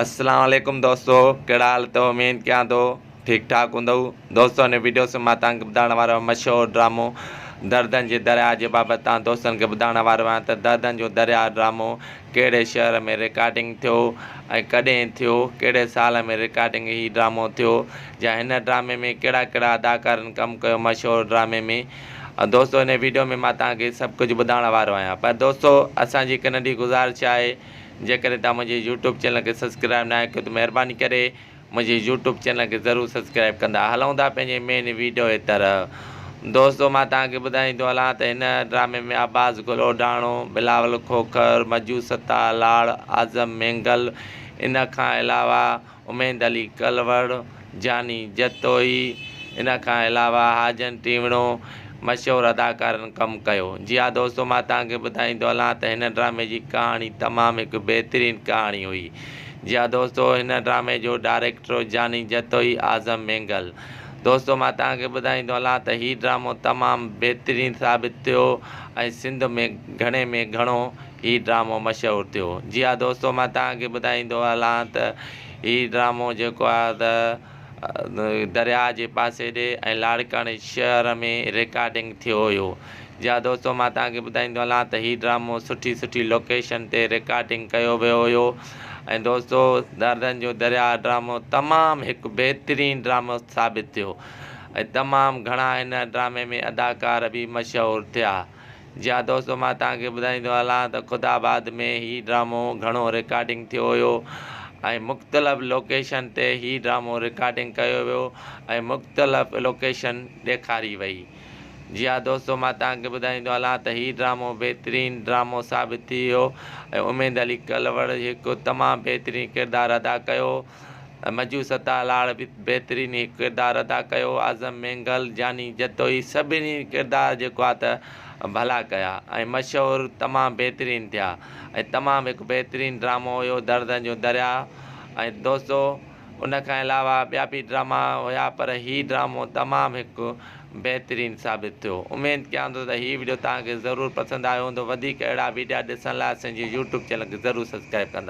اسلام عليڪم دوستو ڪهڙا حال اٿو اميد ڪيان ٿو ٺيڪ ٺاڪ هوندو دوستو هن ويڊيو سان مان توهان کي ٻڌائڻ وارو آهيان مشهور ڊرامو دردن جي درياء جي بابت توهان دوستن کي ٻڌائڻ وارو آهيان ته دردن جو درياء ڊرامو ڪهڙي شهر ۾ رڪارڊنگ ٿيو ۽ ڪڏهن ٿيو ڪهڙي سال ۾ رڪارڊنگ هي ڊرامو ٿيو يا هن ڊرامي ۾ ڪهڙا ڪهڙا اداڪارن ڪم ڪيو مشهور ڊرامي ۾ دوستو هن ويڊيو ۾ مان توهان کي سڀ ڪجهه ٻڌائڻ وارو آهيان پر دوستو اسان جي هڪ ننڍي گذارش آهي جيڪڏهن توهان منهنجي يوٽيوب چينل کي سبسڪرائب ناهي ڪيو ته مهرباني ڪري منهنجي يوٽيوب چينل کي ضرور سبسڪرائب ڪندا. هلون ٿا پنهنجي مين ويڊيو جي طرف. دوستو مان توهان کي ٻڌائيندو هلان ته هن ڊرامي ۾ عباس گل اوڍاڻو، بلاول کوکر، مجو ستار لاڙ، اعظم مينگل ان کان علاوه اميد علي ڪلوڙ، جاني جتوئي، ان کان علاوه حاجن ٽيوڻو مشهور اداڪارن ڪم ڪيو. جي ها دوستو مان توهان کي ٻڌائيندو هلان ته هن ڊرامي جي ڪهاڻي تمام هڪ بهترين ڪهاڻي هئي. جي ها دوستو هن ڊرامي جو ڊائريڪٽر هو جاني جتوئي، اعظم مينگل. دوستو مان توهان کي ٻڌائيندو هلان ته هي ڊرامو تمام بهترين ثابت ٿيو ۽ سنڌ ۾ گهڻي ۾ گهڻو هي ڊرامو مشهور ٿيو. جي ها دوستو مان توهان کي ٻڌائيندو هلان ته هي ڊرامو جيڪو آهي ته درياء جي پاسي ڏي ۽ لاڙڪاڻي شهر ۾ رڪارڊنگ ٿيو هيو. جي ها دوستو مان توهان کي ٻڌائيندو هلان ته هي ڊرامو سٺي سٺي لوڪيشن تي رڪارڊنگ ڪيو ويو هيو ۽ دوستو دردن جو درياء ڊرامو تمام هڪ بهترين ڊرامو ثابت ٿيو ۽ تمام گهڻا هن ڊرامي ۾ اداڪار به مشهور ٿيا. جي ها دوستو مان توهان کي ٻڌائيندو هلان ته خدا آباد ۾ هي ڊرامو گهڻو رڪارڊنگ ٿيو هيو ۽ مختلف لوڪيشن تي هي ڊرامو رڪارڊنگ ڪيو ويو ۽ مختلف لوڪيشن ڏيکاري وئي جي ها دوستو مان توهان کي ٻڌائيندو هلان ته هي ڊرامو بهترين ڊرامو ثابت ٿي ويو ۽ اميد علي ڪلوڙ هڪ تمام بهترين ڪردار ادا ڪيو مجو ستار لاڙ به بهترين هڪ ڪردار ادا ڪيو. اعظم مينگل، جاني جتوئي سڀني ڪردار جيڪو آ ته ڀلا ڪيا ۽ مشهور تمام بهترين ٿيا ۽ تمام هڪ بهترين ڊرامو هيو دردن جو درياء ۽ دوستو ان کان علاوه ٻيا به ڊراما هيا پر هي ڊرامو تمام هڪ بهترين ثابت ٿيو. اميد ڪيان ٿو ته هي وڊيو توهان کي ضرور پسند آيو هوندو وڌيڪ اهڙا وڊيا ڏسڻ لاء اسان جي يوٽيوب چينل کي ضرور سبسڪرائب ڪندا.